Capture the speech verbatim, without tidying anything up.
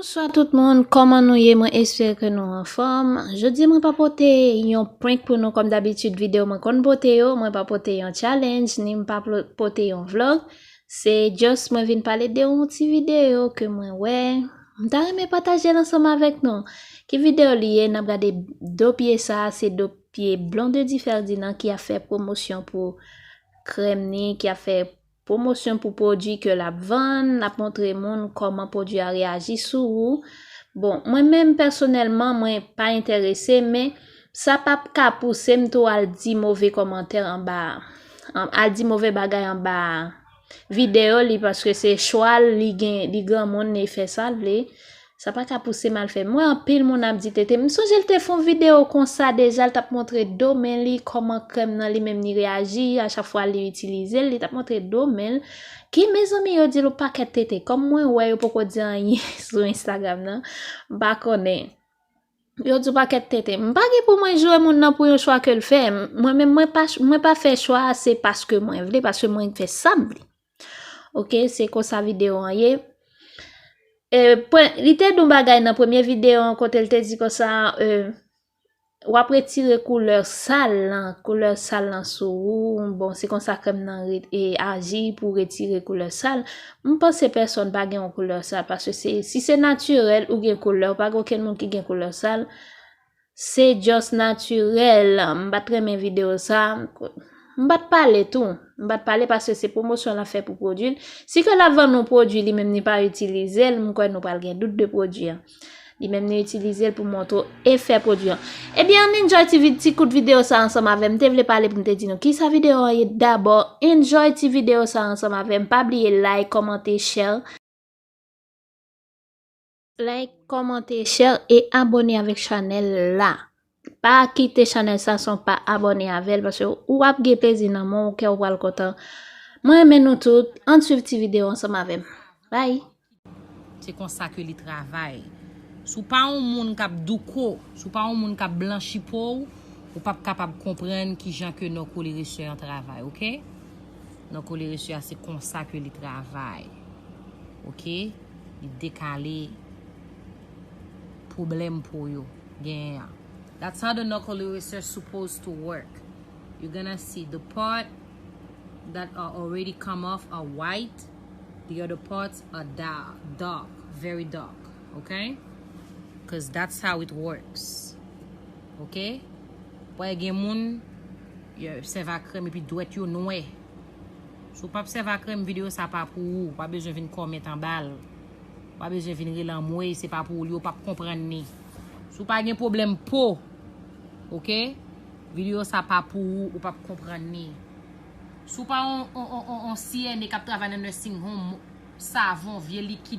Bonswa tout moun, kòman nou ye? Mwen espere ke nou anfòm. Jodi mwen pa pote yon prank pou nou kòm dabitid videyo mwen konn pote yo. Mwen pa pote yon challenge, ni m pa plo- pote yon vlog. Se just mwen vin pale de yon ti videyo ke mwen wè. M ta renmen pataje l ansanm avèk nou. Ki videyo li ye? N ap gade do pye sa, se do pye Blondedy Ferdinand ki ap fè pwomosyon pou krèm ni, ki ap fè pwomosyon pou pwodui ke l ap vann, l ap montre moun kòman pwodui a reyaji sou ou. Bon, mwen menm pèsonèlman, mwen pa enterese, men sa p ap ka pouse m tou al di move kòmantè anba, an- al di move bagay anba videyo li, paske se chwa l, li gen, li granmoun, li fè sa l vle. Sa pa ka pouse m al fè. M wè anpil moun ap di tete. M sonje l te fè yon videyo konsa deja, l t ap montre do men li, kòman krèm nan li menm li reyaji, a chak fwa li itilize l, li t ap montre do men l. Ki mezanmi yo di l yon pakèt tete. Kòm mwen wè yo poko di anyen sou Instagram nan, m pa konnen. Yo di yon pakèt tete. M pa gen pou mwen joure moun nan pou yon chwa ke l fè. Mwen menm mwen pa, mwen pa fè chwa a, se paske mwen vle, paske mwen fè sa m vle. Ok, se konsa videyo an ye. E, pwen- li te di yon bagay nan premye videyo an kote l te di konsa, e, w ap retire koulè sal lan, koulè sal lan sou ou. Bon, se konsa krèm nan re- e, aji pou retire koulè sal. M panse pèsonn pa gen yon koulè sal, paske se, si se natirèl ou gen koulè, ou pa gen okenn moun ki gen koulè sal. Se just natirèl. M pa t renmen videyo sa. M pa t pale tou. M pa t pale paske se pwomosyon l ap fè pou pwodui l. Si ke l ap vann yon pwodui, li menm li pa itilize l, m kwè nou pral gen dout de pwodui an. Li menm li itilize l pou montre w efè pwodui an. Ebyen, ann enjoy ti, vid- ti kout videyo sa ansanm avè m. M te vle pale pou m te di nou kisa videyo an ye dabò. Enjoy ti videyo sa ansanm avè m. Pa bliye like, kòmante, share. Like, kòmante, share e abòne avèk chanèl la. Pa kite chanèl sa san w pa abòne avè l, paske ou ap gen plezi nan men w, kè w pral kontan. Mwen renmen nou tout. Ann swiv ti videyo ansanm avè m. Bye! Se konsa ke li travay. Si w pa yon moun k ap douko, si w pa yon moun k ap blanchi po w, ou p ap kapab konprann kijan ke non koleresè an travay, ok? Non koleresè a se konsa ke li travay. Ok? Li dekale pwoblèm po yo genyen an. That's how the knuckle eraser supposed to work. You're gonna see the part that are already come off are white, the other parts are dark, dark, very dark, okay? Because that's how it works. Ok? Pwè gen moun, yo sèvi a krèm epi dwèt yo nwè. Si w p ap sèvi a krèm, videyo sa pa pou ou. Ou pa bezwen vin kòmèt anba l. Ou pa bezwen vin rele anmwey, se pa pou ou, li, ou p ap konprann ni. Si w pa gen pwoblèm po, ok? Videyo sa pa pou ou, ou p ap konprann ni. Si w pa on, on, on, on, on C N A k ap travay nan nursing home, savon, vye likid,